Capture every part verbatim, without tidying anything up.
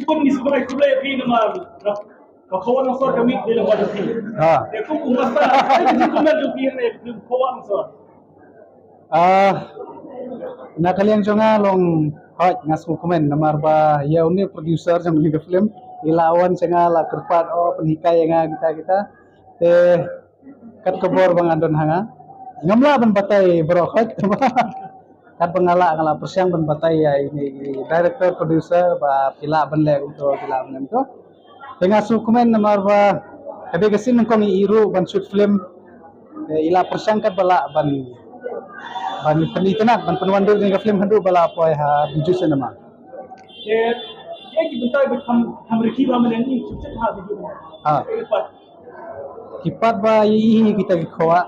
Kum ni sngewbha kum lei phi namar ka Khawah Longsor ka mih dei lang ba phi. Ha. Te kum kum masta ai ka jingkmen jong phi ne kum Khawah Longsor. Ah, na ka liang jong nga long hoi nga sngewkmen namar ba ïa une producer jong une ka film i la wan sha nga la kyrpad, oh, pynhikai ïa nga kita kita. Te kat ka bor ba nga don ha nga ngam lah ban batai baroh khoit. Kat ba nga lah nga lah pyrshang ban batai ïa ine i director producer ba phi lah ban leh kumto, phi lah ban leh kumto. Te nga sngewkmen namar ba ka dei ka sien nyngkong i ruh ban shoot film. Te i la pyrshang kat ba lah ban ban pynitynnad ban pynwandur ïa ka film haduh ba la poi ha Bijou Cinema. Te ïa ki bynta ba kham kham rikhi ba mane ni chupchap ha Bijou. Ha. Ki part ba i hi kita ki khawah.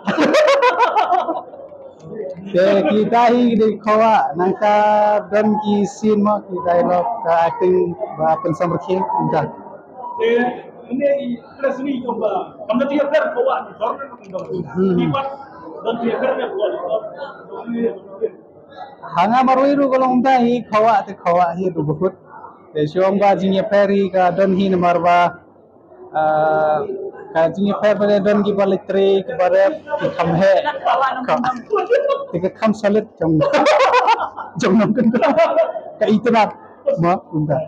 Te kita hi kita ki khawah nangta don ki scene mo ki dialogue ka acting ba pynsamrkhie nta. Te ne i kresni ko ba kam da tiap ber khawah ni sor ne ko. Hmm. Ki part don tiap ber ne khawah. Ha nga marwei ruh ka long da hi khawah te khawah hi ruh bahut. Te shong ba jingïapher hi ka don hi namar ba Ah, ka jingïapher ba don ki ba leit trei ki ba rep ki kham heh. Ka, ki ka kham salit jong jong nongkyndong. Ka itynnad ma kumta.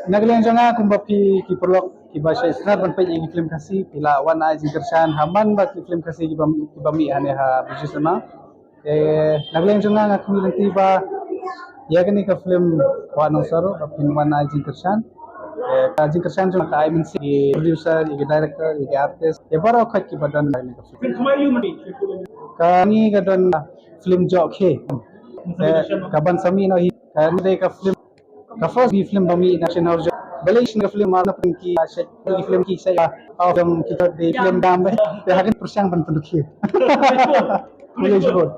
Na ka liang jong nga kumba phi ki paralok ki ba shait sngewtynnat ban peit ïa ki film Khasi phi lah wan ai jingkyrshan ha man ba ki film Khasi ki ba ki ba mih hane ha Bijou Cinema. Eh, na ka liang jong nga nga khmih lynti ba ïa kane ka film Khawah Longsor ba phin wan ai jingkyrshan. Eh, ka jingkyrshan jong nga ka ai mynsiem ïa ki producer, ïa ki director, ïa ki artist, ïa baroh khoit ki ba don ha kane ka film. Ka ngi ka don film Jok He. Eh, ka ban sa mih noh hi ka ngi dei ka film Ka first ki film ba mih na channel jong. Balei shin ka film ma na pun ki sha ki film ki sha. Aw film ki jot de film dam be. Te hakin pyrshang ban pynduh ki. Balei jot.